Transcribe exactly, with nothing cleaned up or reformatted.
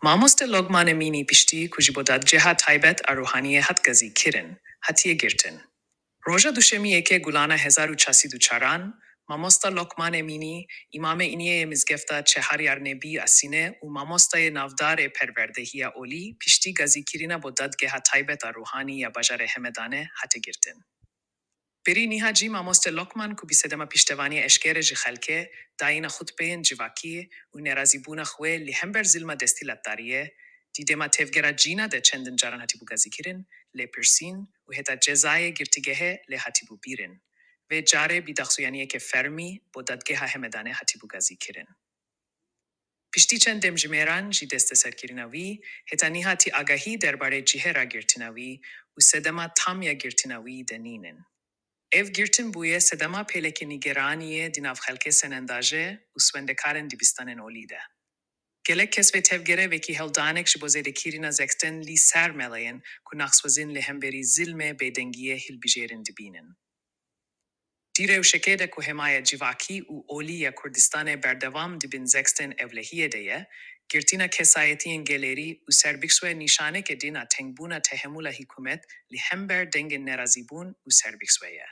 Mamoste Lokman Emînî piştî ku ji bo dadgeha taybet a ruhaniyê hat gazî kirin, hatiye girtin. Roja duşemiyê yekê Gulana hezar û çar sed û çaran, mamosta Lokman Emînî, îmamê îniyê yê mizgefta Çehar Yarnebî a Sîne û mamostayê navdar ê perwerdehiya olî, piştî gazîkirina bo dadgeha taybet a ruhanî ya bajarê Hemedanê hate girtin. Berî niha jî mamoste Lokman ku bi sedema piştevaniyê eşkere ji xelkê, dayîna xutbeyên civakî û nerazîbûna xwe li hember zilma desthilatdariyê, di dema tevgera Cîna de çendin caran hatibû gazîkirin, lêpirsîn û heta cezayê girtîgehê lê hatibû bîrin. Vê carê bi daxuyaniyeke fermî bo dadgeha Hemedanê hatibû gazîkirin. Piştî çend demjimêran ji desteserkirina wî, heta niha ti agahî derbarê cihê ragirtina wî û sedema tam ya girtina wî de nînin. Ev girtin bûye sedema pêleke nîgeraniyê di nav xelkê senendaje û swendekarên dibistanên olî de. Gelek kes vê tevgerê wekî hewldanek ji bo zêdekirina zextên li ser meleyan ku naqswezîn li hemberî zilmê bêdengiyê hilbijêrin dibînin. Di rewşekê de ku hemaya civakî û olî ya Kurdistanê berdewam di bin zextên ewlehiyê de ye, girtina kesayetiyên gelêrî û serbixwe nîşaneke din a tengbûna tehemûla hikûmet li hember dengên nerazîbûn û serbixwe ye.